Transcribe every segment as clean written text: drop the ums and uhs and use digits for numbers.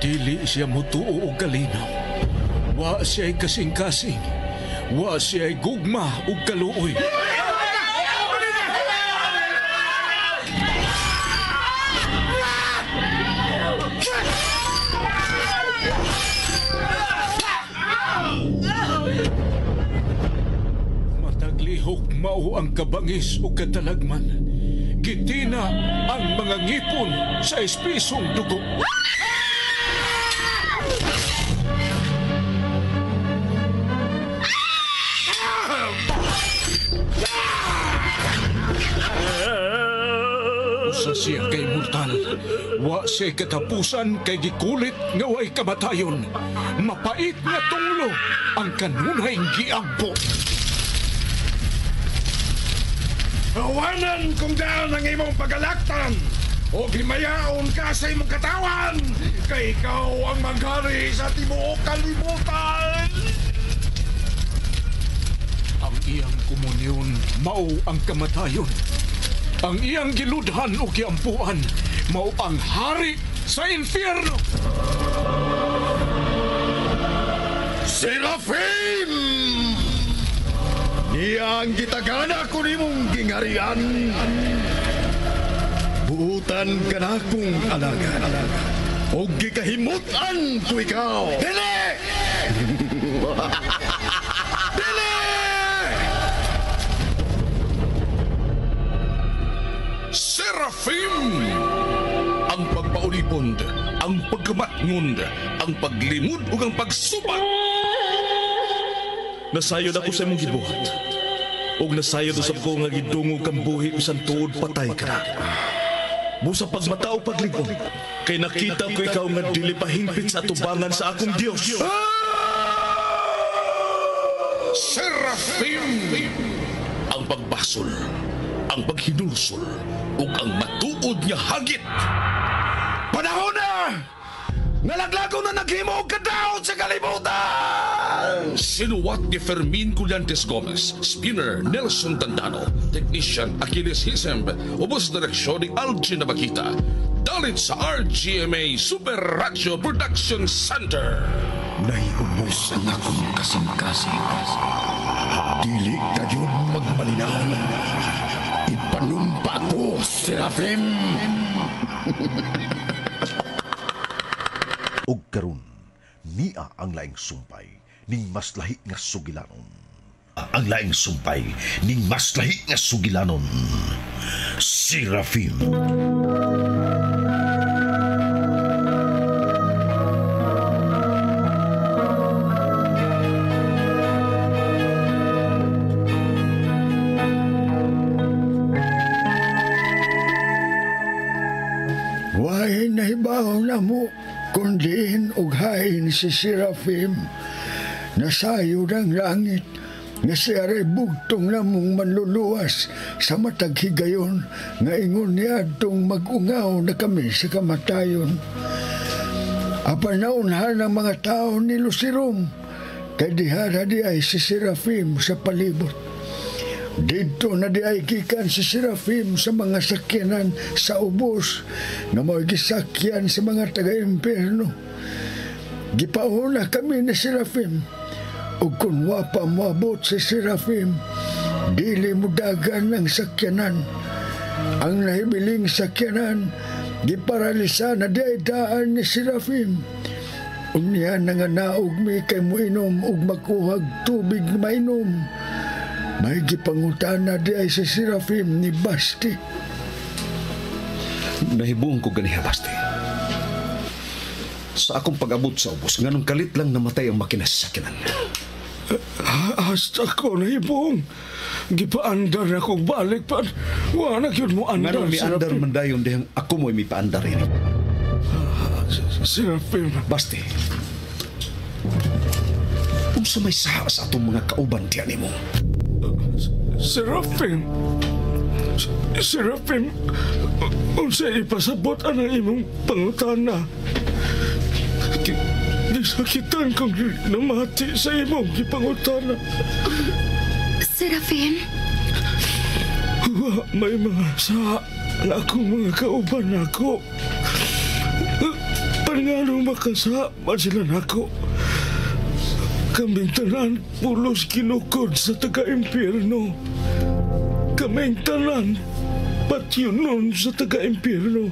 Dili siya mutuo og kalinaw. Wa siya'y kasing-kasing. Wa siya'y gugma ug kaluoy. Mataglihok mao ang kabangis o katalagman. Gitina ang mga ngipon sa espisong dugo. Usa siya kay mortal. Wa siya katapusan kay gikulit nga way kamatayon. Mapait nga tunglo ang kanunay giampo. Awanan kung daan ang imong pagalaktan o himayaon ka sa imong katawan kay ikaw ang maghari sa tibuok kalibutan. Ang iyang komunyon mao ang kamatayon. Ang iyang giludhan o giampuan mao ang hari sa impyerno. Serafim! Niya ang gitagana ko nimong gingarian. Buutan ka na kong alagad. O gikahimutan ko ikaw. Dili! Dili! Serafim! Ang pagpaulipon, ang pagkamatngon, ang paglimod ug ang pagsubat. Nasayod ako sa imong gibuhat. Ug nasayod usab ko nga gidungog kang buhi bisan tuod patay ka na. Busa pagmata o paglig-on, kay nakita ko ikaw nga dili pa hingpit sa atubangan sa akong Dios. Serafim! Ang pagbasol, ang paghinulsol, ug ang matuod nga hagit. Panahon na! Nalaglago na naghimo og kadaot sa kalibutan! Sinuwat ni Fermin Collantes Gomez, Spinner Nelson Tandano, Technician Achilles Hisemb, ubos direksyon ni Algin Nabakita. Dalit sa RGMA Super Radio Production Center. Naiubos ang akong kasing-kasing. Dili kayo magmalinaw. Ipanumpa ko, Serafim! Og karon niya ang laing sumpay ning mas lahi nga sugilanon. Ang laing sumpay ning mas lahi nga sugilanon. Serafim. Way nahibaw na mo kundiin og hain si Serafim. Nasayod ang langit nga siya ray bugtong namong manluluwas sa matag higayon nga ingon niadtong mag-ungaw na kami sa kamatayon. Apan naunhan ang mga tao ni Lucirum kay dihara di ay si Serafim sa palibot. Dito na di ay gikan si Serafim sa mga sakyanan sa ubos na mga gisakyan sa mga taga-impierno. Gipauna kami ni Serafim. O kung wapa moabot si Serafim, dili mo dagan ang sakyanan. Ang nahibiling sakyanan, giparalisa na di ay daan ni Serafim. Unya nga naog mi kay muinom ug makuhag tubig mainom. May gipangutana di ay si Serafim ni Basti. Nahibuong ko ganiha, Basti. Sa akong pag-abot sa ubos, nganong kalit lang namatay ang makina sa sakyanan. Hasta ko nahibuong. Gipaandar na kong balik pa. Wala yun mo andar. Nganong miandar man dayon dihang ako mo'y mipaandar rin. Serafim. Basti, unsa may saha sa atong mga kauban diyan nimo? Serafim. Serafim, unsa ipasabot ang imong pangutana? Gisakitan kong namati sa imong gipangutana. Serafim? Wa may mga sa akong mga kauban ako. Apan nga nung makasama sila nako. Kaming tanan pulos kinukod sa taga-impyerno. Kaming tanan patyonon sa taga-impyerno.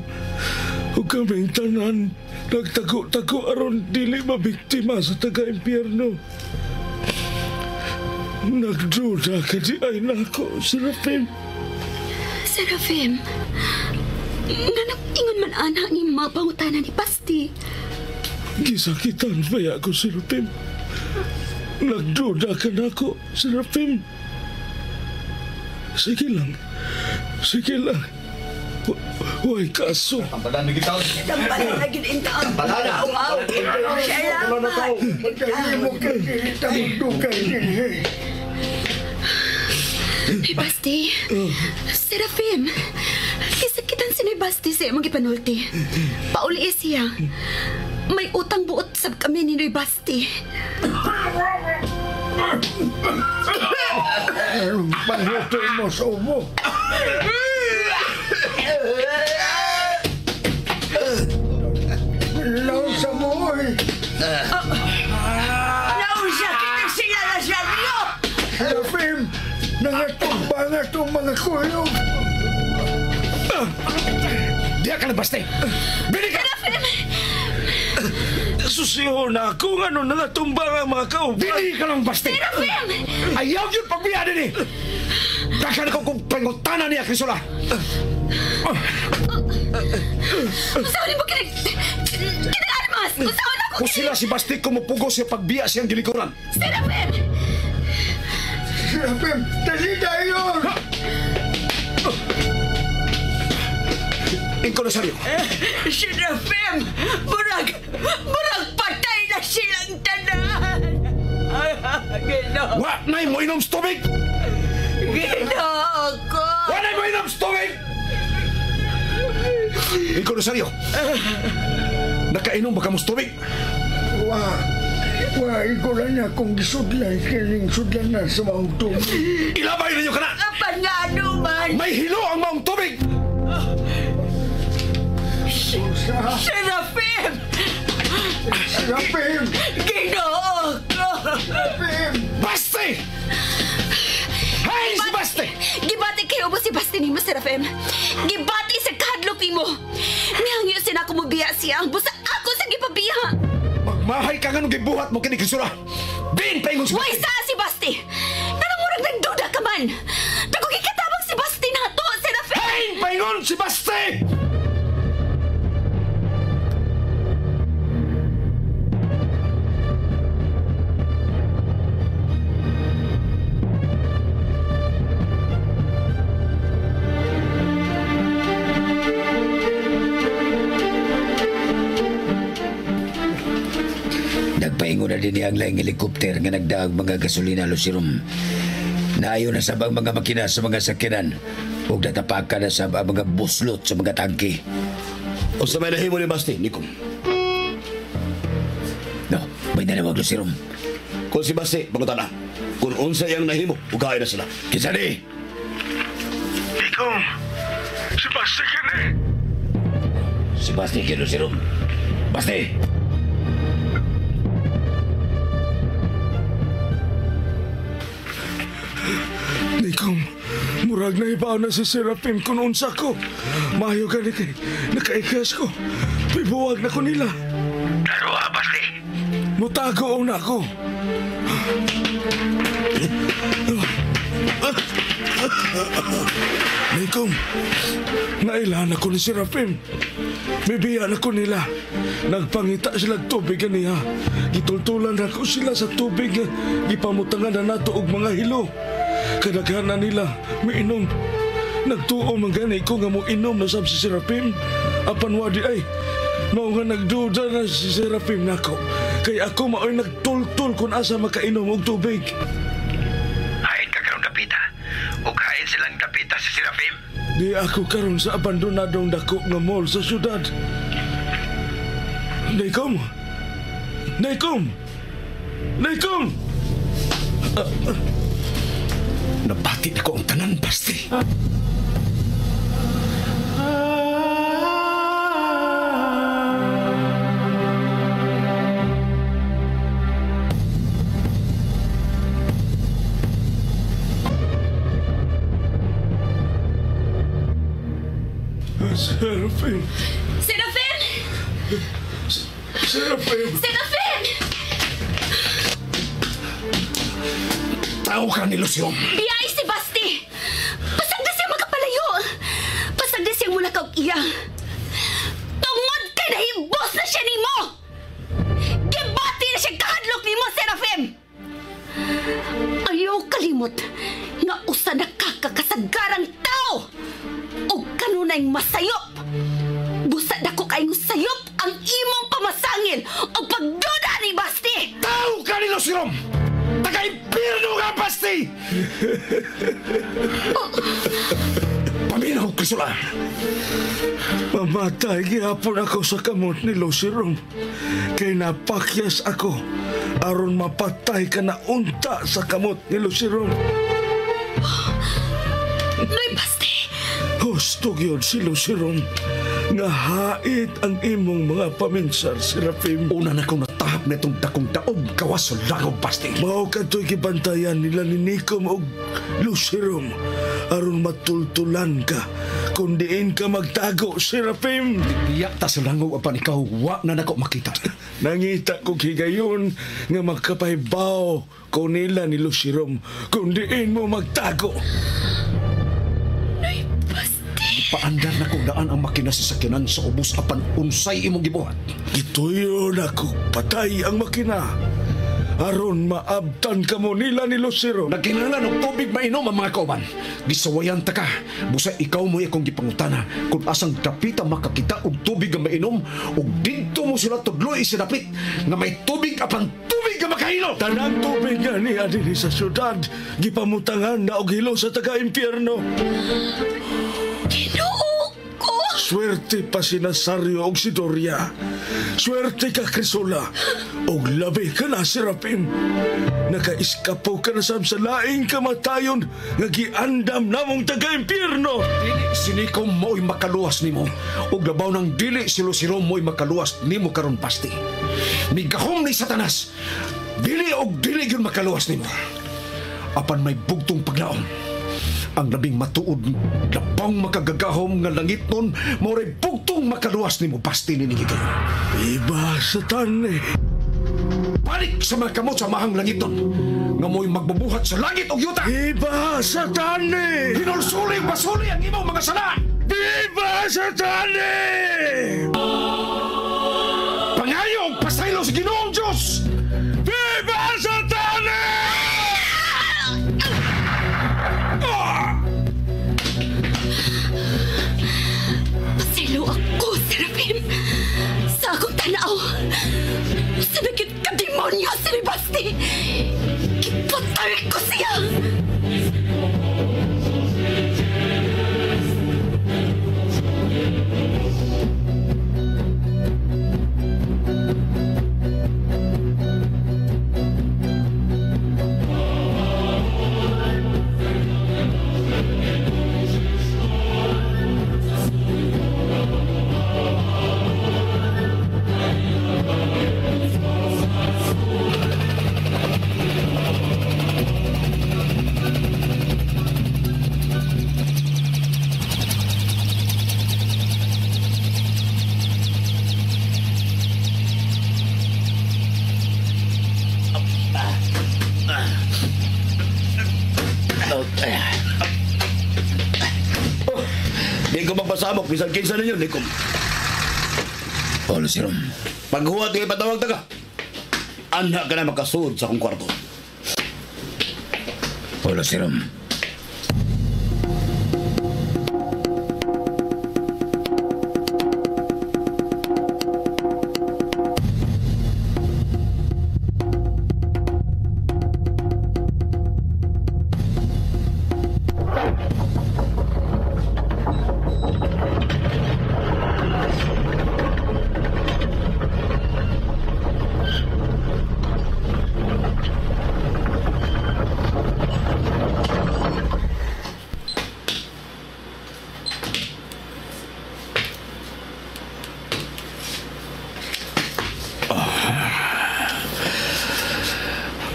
O kaming tanan nagtago-tago aron dili mabiktima sa taga-impyerno. Nagduda ka di ay nako, Serafim. Serafim, nga nag-ingon man ana ni mga pangutana ni Basti. Gisakitan baya ko, Serafim. Nagduda ka nako, Serafim. Sige lang. Sige lang. Way kaso. Tampalan na kita. Tampalan na ginintang. Tampalan. Salamat. Magkahimo kay dili ta magdugay dinhi. Nay Basti, Serafim, kisakitan si Nay Basti sa imong gipanulti. Pauli siya. May utang buot sab kami ni Nay Basti. Anong panutoy mo sa ubo? Nausa mo, oy! Nausa kita sila Rosario! Serafim, nangatugba nga itong mga kuyog! Diya ka na, Basti! Bili ka! Serafim! Susiho na ako nga nung nangatumba ang mga kauban. Dili ka lang, Basti! Serafim! Ayaw yun pagbiya din eh! Dakan ko kung pangutana niya, Crisula! Unsaon mo kinag... Kinag-armas! Unsaon ako Kung sila si Basti kumupugo siya pagbiya siyang gilikuran. Serafim! Serafim, dali dayon! Ingko na saryo. Serafim! Murag! Murag patay na silang tanan! Ginoo! Wa na'y mo inom sa tubig! Ginoo ko! Wa na'y mo inom sa tubig! Ingko na saryo. Nakainom ba ka mo sa tubig? Wa, wa, ikaw lang na kung gisudlan, kining sudlan na sa maong tubig. Ilabay ninyo ka na! Apan nga ano man! May hilo ang maong tubig! Usa, Serafim! Serafim! Ginoo ko! Serafim! Basti! Hey, si Basti! Gibati kayo mo si Basti nimo, Serafim. Gibati sa kahadlok nimo. Mihangyo sina ako mobiya siya. Busa ako sa gipabiya. Magmahay ka nga nung gibuhat mo kini Crisula. Bin paingon si Way Basti! sa si Basti! Pero murag nagduda ka man. Pero gikatabang si Basti nato, Serafim! Hey, paingon si Basti! Nagpaingon na din ang laing helikopter nga nagdaag mga gasolina Lucirum. Naayo na sab ang mga makina sa mga sakyanan ug natapakan na sab ang mga buslot sa mga tangke. Unsa may nahimo ni Basti, Nikom? No, may nanawag Lucirum. Kung si Basti, pangutana. Kung unsa iyang nahimo, ugaay na sila. Kinsa ni? Nikom, si Basti kini. Si Basti kay Lucirum. Basti! Nikom, murag na ibaw na si Serafim kung unsa ko. Mayo gani kay nakaikas ko. Pibuwag na ko nila. Taruha, Basti! Mutago na ako. Nikom, nailan ako ni Serafim. Bibiyan ako nila. Nagpangita sila tubig niya. Gitultulan ako sila sa tubig. Gipamutangan na nato og mga hilo. Kadaghan na nila, miinom. Nagtuo man gani ko nga mo inom na sab si Serafim. Apan wadi ay, mao nga nagduda na si Serafim nako. Kay ako mao'y nagtultul kung asa makainom og tubig. Hain ka karon dapita. Ug hain silang dapita si Serafim. Di ako karon sa abandonadong dako nga mall sa syudad. Nikom! Nikom! Nikom! Nabati na ko ang tanan, Basti. Serafin! Serafin! Serafin! Serafin! Tao ka ni Lucium. Biyay si Basti! Pasag na siya magkapalayo! Pasag na siyang mula kaog iya! Tungod kay nahibos na siya nimo! Gibati na siya kahadlok nimo, Serafim! Ayaw kalimot nga usa na ka kakasagarang tao! O kanunay masayop! Busa dako kayong sayop ang imong pamasangil o pagduda ni Basti! Tao ka ni Lucium! Taga-impirno ka, Basti! Paminaw, Crisula! Mamatay gihapon ako sa kamot ni Lucirum. Kay napakyas ako aron mapatay ka na unta sa kamot ni Lucirum. Noy Basti! Husto gyud si Lucirum nga hait ang imong mga paminsar, Serafim. Una na kong natahap na itong dakong daog kawas sa langob, Basti. Mao kadto'y gibantayan nila ni Nikom og Lucirum aron matultulan ka kung diin ka magtago, Serafim. Biyak ta sa langob apan ikaw wa na nako makita. Nangita kog higayon nga magkapahibaw ko nila ni Lucirum kung diin mo magtago. Noy Basti! Paandar na kong daan ang makina sa sakyanan sa ubos apan unsay imong gibuhat. Gituyo na ko patay ang makina aron maabtan ka mo nila ni Lucero. Nagkinahanglan og tubig mainom ang mga kauban. Gisawayan ta ka. Busa ikaw mo'y akong gipangutana kung asang dapita makakita og tubig nga mainom ug didto mo sila tudloy sa dapit nga may tubig apan tubig nga makahilo. Tanang tubig nga niya dinhi sa syudad gipamutangan na og hilo sa taga-impyerno. Ginoo ko! Swerte pa si Nazario og si Doria. Swerte ka, Crisula. Og labi ka na, Serafim. Nakaiskapo ka na sab sa laing kamatayon nga giandam namong taga-impyerno. Dili si Nico mo'y makaluwas nimo ug labaw nang dili si Lucero mo'y makaluwas nimo karon Basti. Migahom ni Satanas. Dili og dili gyud makaluwas nimo. Apan may bugtong paglaom. Ang labing matuod labang makagagahom nga langit nun mao ray bugtong makaluwas nimo Basti nining higayon. Iba sa tani. Balik sa mga kamot sa mahang langit nun nga mo'y magbubuhat sa langit ug yuta. Iba sa tani. Hinulsuli ug basuli ang imong mga sala. Iba sa tani. Pangayo og pasaylo sa Ginoong Dios. Viva sa tani! Pasaylo ako, Serafim! Sa akong tanaw! Sa nagit ka demonyo si Basti! Kipatay ko siya! Di ko magpasamok bisan kinsa ninyo ni ko. O, Lucirum. Paghuwat kay patawag ta ka. Anha ka na makasuod sa akong kwarto. O, Lucirum.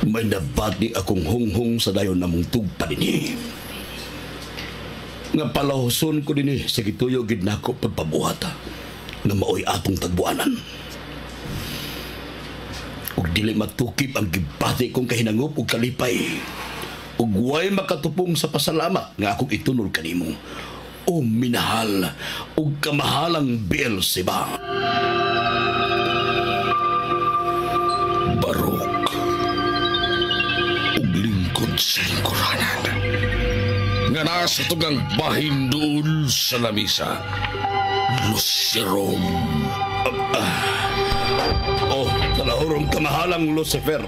May nabati akong hunghong sa dayon namong tugpa dinhi. Nga palahuson ko dinhi sa gituyo gid nako pagpabuhat nga maoy atong tagbuanan. Ug dili matukip ang gibati kong kahinangop ug kalipay. Ug way makatupong sa pasalamat nga akong itunol kanimo. O minahal ug kamahalang Beelzebub. Barok ug lingkod sa lingkuranan nga nasa tugang bahin doon sa lamisa, Luciferum. Oh, talahurong kamahalang Lucifer.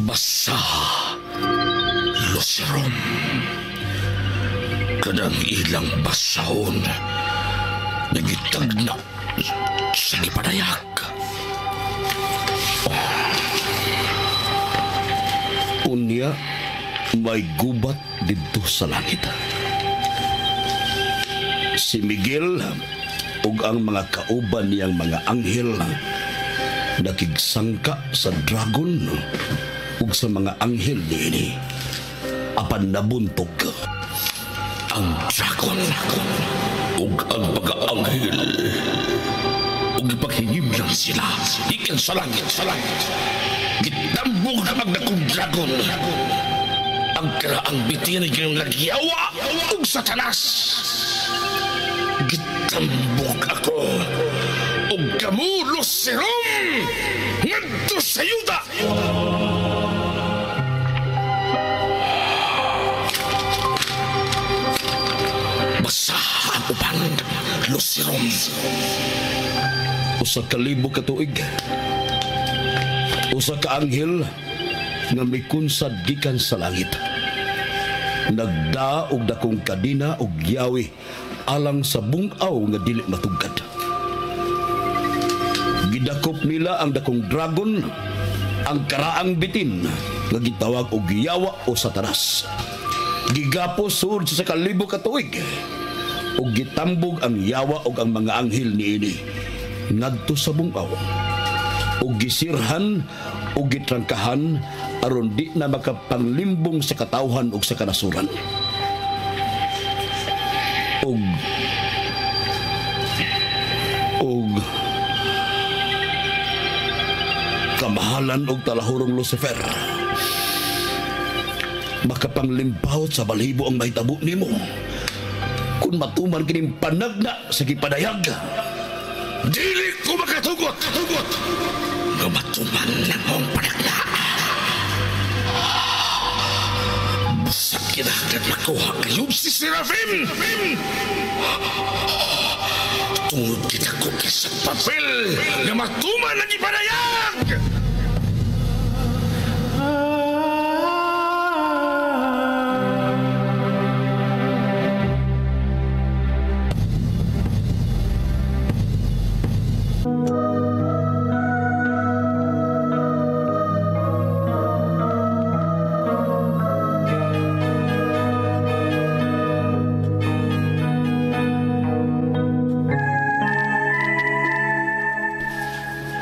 Basa, Luciferum. Kanang ilang basahon nagitagna sa gipadayag. Unya, may gubat didto sa langit. Si Miguel ug ang mga kauban niyang mga anghel nakigsangka sa dragon ug sa mga anghel niini. Apan nabuntog ang dragon ug ang mga anghel ug ipaghingimlan sila ikan sa langit, sa langit. Gitambog na magdakong dragon ang karaang bitin ng nagyawa ug Satanas. Gitambog ako ug kamo Luciferum ngadto sa yuta. Basa ang uban, Luciferum. Usa ka libo ka tuig, usa ka anghel nga mikunsad gikan sa langit. Nagda og dakong kadina og yawi alang sa bungaw nga dili matugkad. Gidakop nila ang dakong dragon, ang karaang bitin nga gitawag og yawa o Satanas. Gigapos sud sa kalibo ka tuig ug gitambog ang yawa ug ang mga anghel niini ngadto sa bungaw ug gisirhan ug gitrangkahan aron di na makapanglimbong sa katawhan ug sa kanasuran. Ug kamahalan og talahurong Lucifer, makapanglimpawot sa balhibo ang mahitabo nimo kung matuman kining panagna sa gipadayag. Dili ko makatugot nga matuman lang ang panagna. Busa kinahanglan makuha kayo si Serafim. Tungod kita ko sa papel nga matuman ang gipadayag.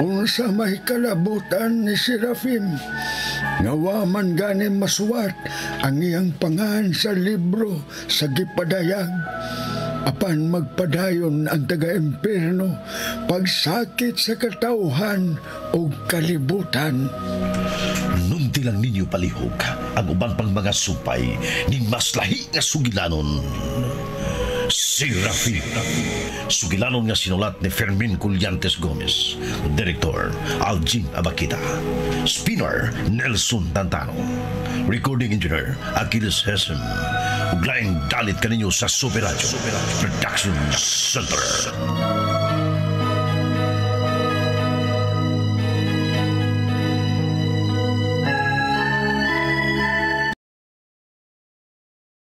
Unsa may kalabutan ni Serafim, nga wa man gani masuwat ang iyang pangan sa libro sa gipadayag. Apan magpadayon ang taga-impierno pagsakit sa katawhan o kalibutan. Nunti lang ninyo palihog ang uban pang mga supay ning mas lahi nga sugilanon. Serafim. Sugilanon nga sinulat ni Fermin Collantes Gomez. Director, Algin Abakita. Spinner, Nelson Tantano. Recording Engineer, Achilles Hesem. Uglaing dalit kaninyo sa Super Radio Production Center.